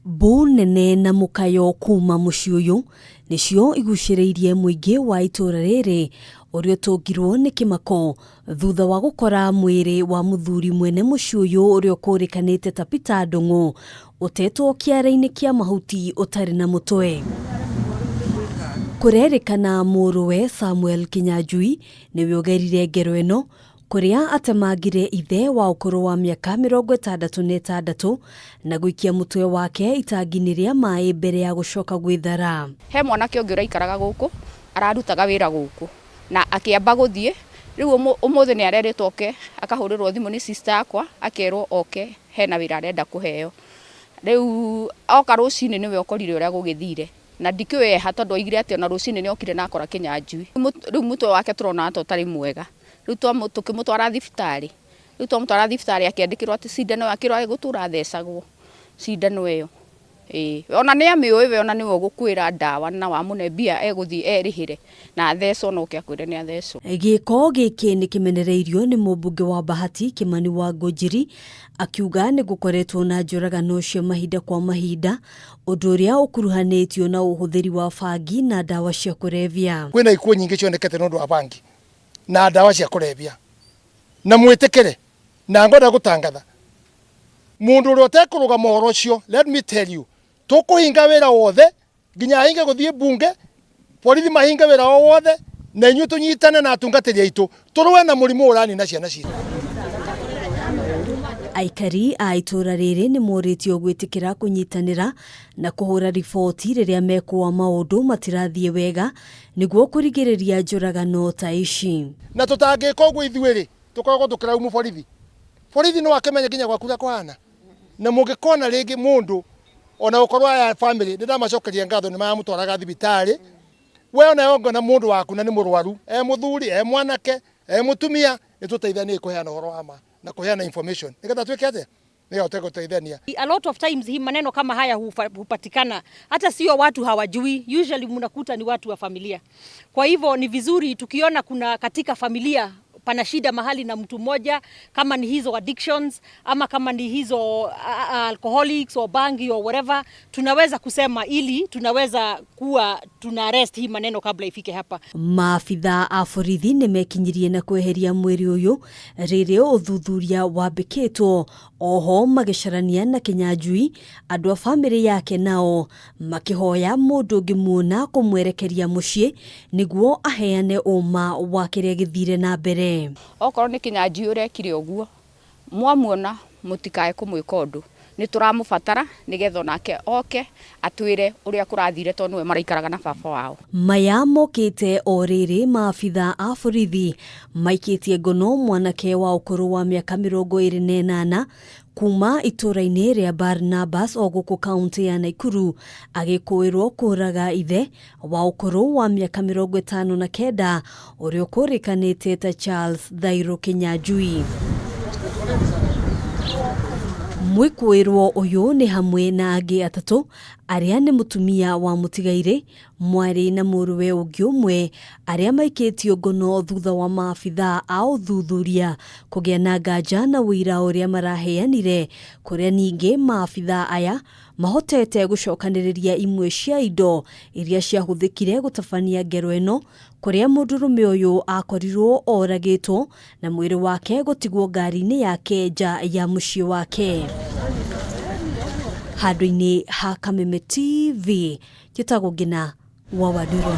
Mbu nene na mũkayo kuma mũciĩ ũyũ nĩcio igucĩrĩirie mũingĩ wa itũra rĩrĩ ũrĩa ũtũngirwo nĩ kĩmako thutha wa gũkora mwĩrĩ wa mũthuri mwene mũciĩ ũyũ ũrĩa ũkũrĩkanĩte ta Peter Ndung'u ũtetwo kĩara-inĩ kĩa mahuti ũtarĩ na mũtwe. Kũrerĩkana mũrũwe Samuel Kinyanjui nĩwe ũgerire ngero ĩno kũrĩa atemangire ithe wa ũkũrũ wa mĩaka 66 na gũikia mũtwe wake itangi-inĩ rĩa maĩ mbere ya gũcoka gwĩthara. He mwanake ũngĩ ũraikaraga gũkũ, ararutaga wĩra gũkũ na akĩamba gũthiĩ, rĩu ũmũthĩ nĩ arerĩtwo oke, akahũrĩrwo thimũ nĩ sister yakwa akerwo oke hena wĩra arenda kũheo. Rĩu oka rũcinĩ nĩwe ũkorire ũrĩa gũgĩthire na ndikĩũĩ eha tondũ oigire atĩ ona rũcinĩ nĩ okire na akora Kĩnyanjui. Rĩu mũtwe wake tũrona ta ũtarĩ mwega. Rĩu tũkĩmũtwara thibitarĩ, rĩu twamũtwara thibitarĩ akĩandĩkĩrwo atĩ cindano akĩrwo egũtũra athecagwo cindano ĩyo. Ĩĩ ona nĩ amĩũĩ we ona nĩwe ũgũkwĩra ndawa na wamũne mbia egũthiĩ erĩhĩre na athecwo na oke akwĩre nĩ athecwo. Gĩko gĩkĩ nĩ kĩmenereirio nĩ mũmbunge wa Bahati Kimani wa Ngũnjiri akiuga nĩ gũkoretwo na njũragano cia mahinda kwa mahinda ũndũ ũrĩa ũkuruhanĩtio na ũhũthĩri wa bangi na ndawa cia kũrebia. Kwĩna ikuũ nyingĩ cionekete nĩ ũndũ wa bangi na ndawa cia kũrebia na mwĩtĩkĩre na ngwenda gũtangatha mũndũ ũrĩa ũtekũrũgama ũhoro ũcio, let me tell you, tũkũhinga wĩra wothe nginya ahinge gũthiĩ bunge, borithi mahinge wĩra o wothe na inyuĩ tũnyitane na atungatĩri aitũ tũrũe na mũrimũ ũranina ciana citũ. Aikari a itũra rĩrĩ nĩ morĩtio gwĩtĩkĩra kũnyitanĩra na kũhũra riboti rĩrĩa mekũa maũndũ matirathiĩ wega nĩguo kũrigĩrĩria njũragano ta ici. Na tũtangĩka ũguo ithuĩ rĩ, tũkoragwo tũkĩraumu borithi. Borithi no akĩmenye nginya gwaku ũrĩa kũhana. Na mũngĩkona rĩngĩ mũndũ ona gũkorwo aya family nĩ ndamacokeria ngatho nĩ maramũtwaraga thibitarĩ, we ona ũngĩona mũndũ waku na nĩ mũrwaru, e mũthuri, e mwanake, e mũtumia, nĩ tũteithanie kũheana ũhoro wa ma na kũheana information nĩgetha twĩke atĩa, nĩgetha tũhote. A lot of times hii maneno kama haya hupatikana hata sio watu hawajui, usually mnakuta ni watu wa familia. Kwa hivyo ni vizuri tukiona kuna katika familia pana shida mahali na mtu mmoja, kama ni hizo addictions ama kama ni hizo alcoholics or bangi or whatever, tunaweza kusema ili tunaweza kuwa tuna arrest hii maneno kabla ifike hapa. Maabitha a borithi nĩ mekinyirie na kweheria mwĩrĩ ũyũ rĩrĩ ũthuthuria wambĩkĩtwo oho magĩcarania na Kinyanjui andũ a bamĩrĩ yake nao makĩhoya mũndũ ũngĩmuona kũmwerekeria mũciĩ nĩguo aheane ũma wa kĩrĩa gĩthire na mbere. Okorwo nĩ Kinyanjui ũrekire ũguo, mwamuona mũtikae kũmwĩka ũndũ, nĩ tũramũbatara nĩgetha onake oke atwĩre ũrĩa kũrathire tondũ nĩwe maraikaraga na baba wao. Maya mokĩte o rĩrĩ maabitha a borithi maikĩtie ngono mwanake wa ũkũrũ wa mĩaka 28 kuma itũra-inĩ rĩa Barnabas o gũkũ kaunti ya Nakuru agĩkũĩrwo kũraga ithe wa ũkũrũ wa mĩaka 59 ũrĩa ũkũrĩkanĩte ta Charles Thairũ Kinyanjui. Mwĩkũĩrwo ũyũ nĩ hamwe na angĩ atatũ arĩa nĩ mũtumia wa mũtigairĩ, mwarĩ na mũrũwe ũngĩ ũmwe arĩa maikĩtio ngono thutha wa maabitha a ũthuthuria kũgĩa na nganja na ũira ũrĩa maraheanire, kũrĩa ningĩ maabitha aya mahotete gũcokanĩrĩria imwe cia indo iria ciahũthĩkire gũtabania ngero ĩno kũrĩa mũndũrũme ũyũ akorirwo oragĩtwo na mwĩrĩ wake gũtigwo ngari-inĩ yake nja ya mũciĩ wake. Handũ-inĩ ha Kameme TV, njĩtagwo Ngina wa Wanduro.